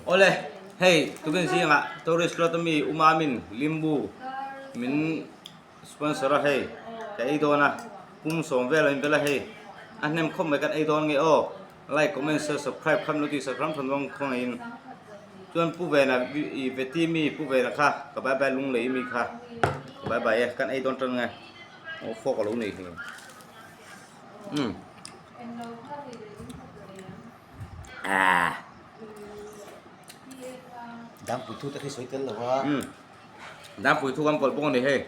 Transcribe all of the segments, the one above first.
Awle, hei tukin zingah tourist lot ami Umamin Limbu min sponsor a hei ka ei dawn a, pum sawm vel a in vel a hei a hnem khawp mai kan ei dawn nge aw, like, comment, share, subscribe kha min lo tihsak ram thawn vang khawngaihin chuan Pu Vena i Veti mi Pu Vena kha ka bye bye lunglei mi kha ka bye bye e kan ei dawn tan nge aw fork a lo nei hle umm. Dangpui thu te khi sawi tel lo a. Umm dangpui thu kan pawlh bawk a ni hei.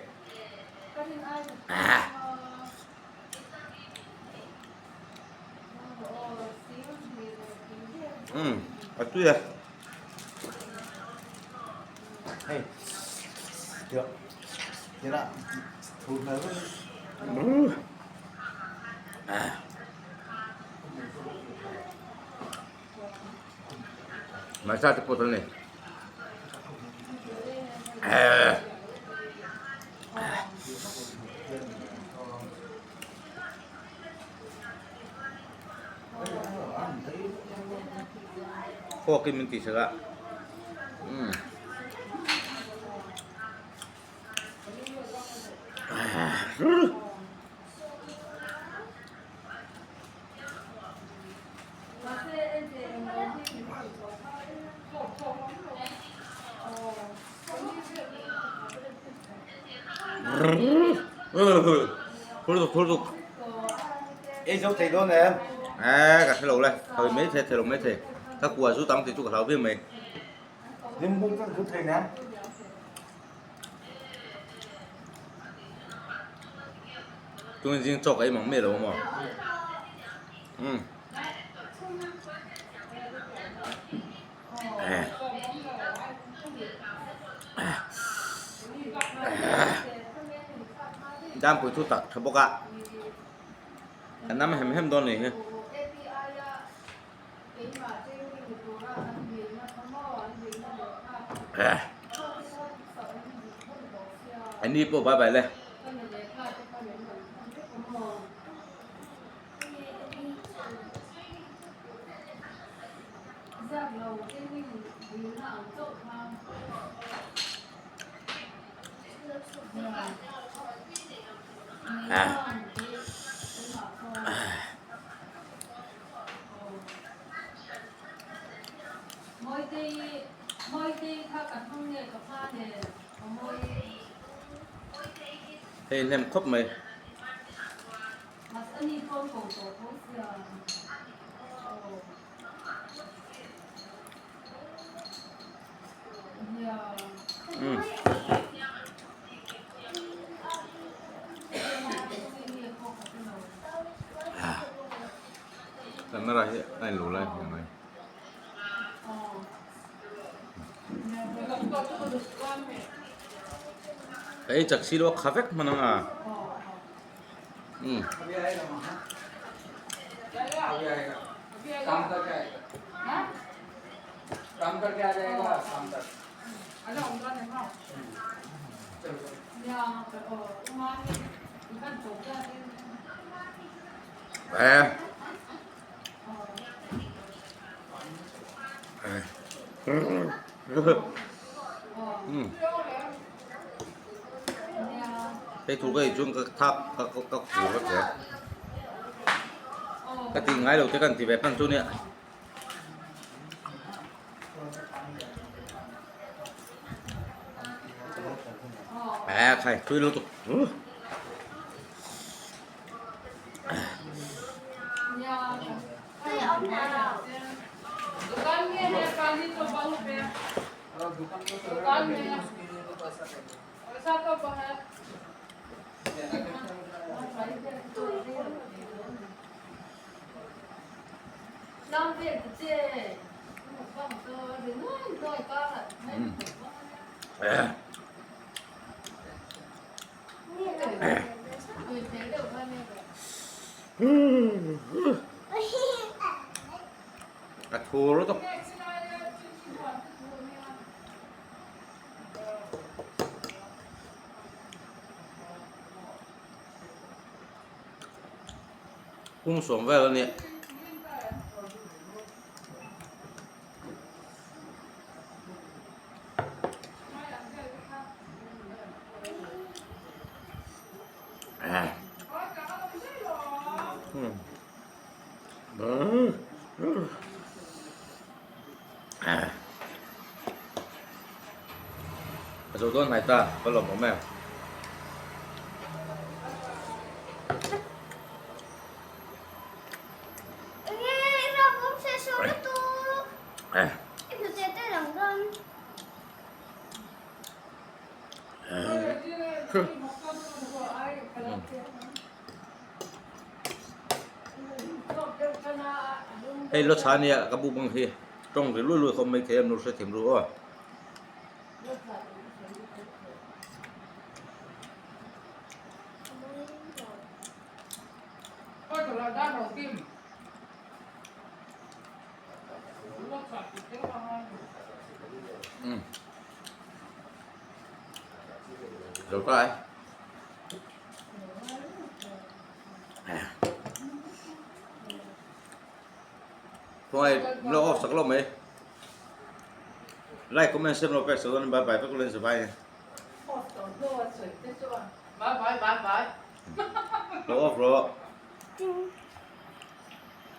Umm a tui a. Hei tih tih thu hmel vek. Hmarcha te pawh tel a ni. Fork in min tih sak a. Umm. Ei zo thei dawn em? Eee ka hre lo le, hawi mai thei thei lo mai thei, ka kua zu tam tih chu ka hlau viau mai. Limbu chu zu thei nen. Tun zing chawk ei mang mai lo maw? Umm. Dampui thu tak tha bawk a, a nam hem hem dawn a nih hi. Ani pawh bye bye le. Hei hnem khawp mai. Umm. Camera hi a inlo lai hmel mai. Ka ei chak si lo a kha vek hman ang a. Umm. Hei thu ka ei chuan ka thak ka ka khur vek zel ka tih ngai lo te kan ti ve hman chu nia. À khai thui luôn tục. A thu lutuk. Kung sawm vel a nia. A zo dawn hnai ta ka lawm awm em. Hei lo chha nia ka bu bang hi tawng ri lui lui khawp mai thei a nu hrethiam ru aw. Rồi có ai? Khawngai lo off sak lo mai. Like comment share lo pek sak dawn bye bye vek lo in sabai ni. Bye bye bye bye. Lo off rawh.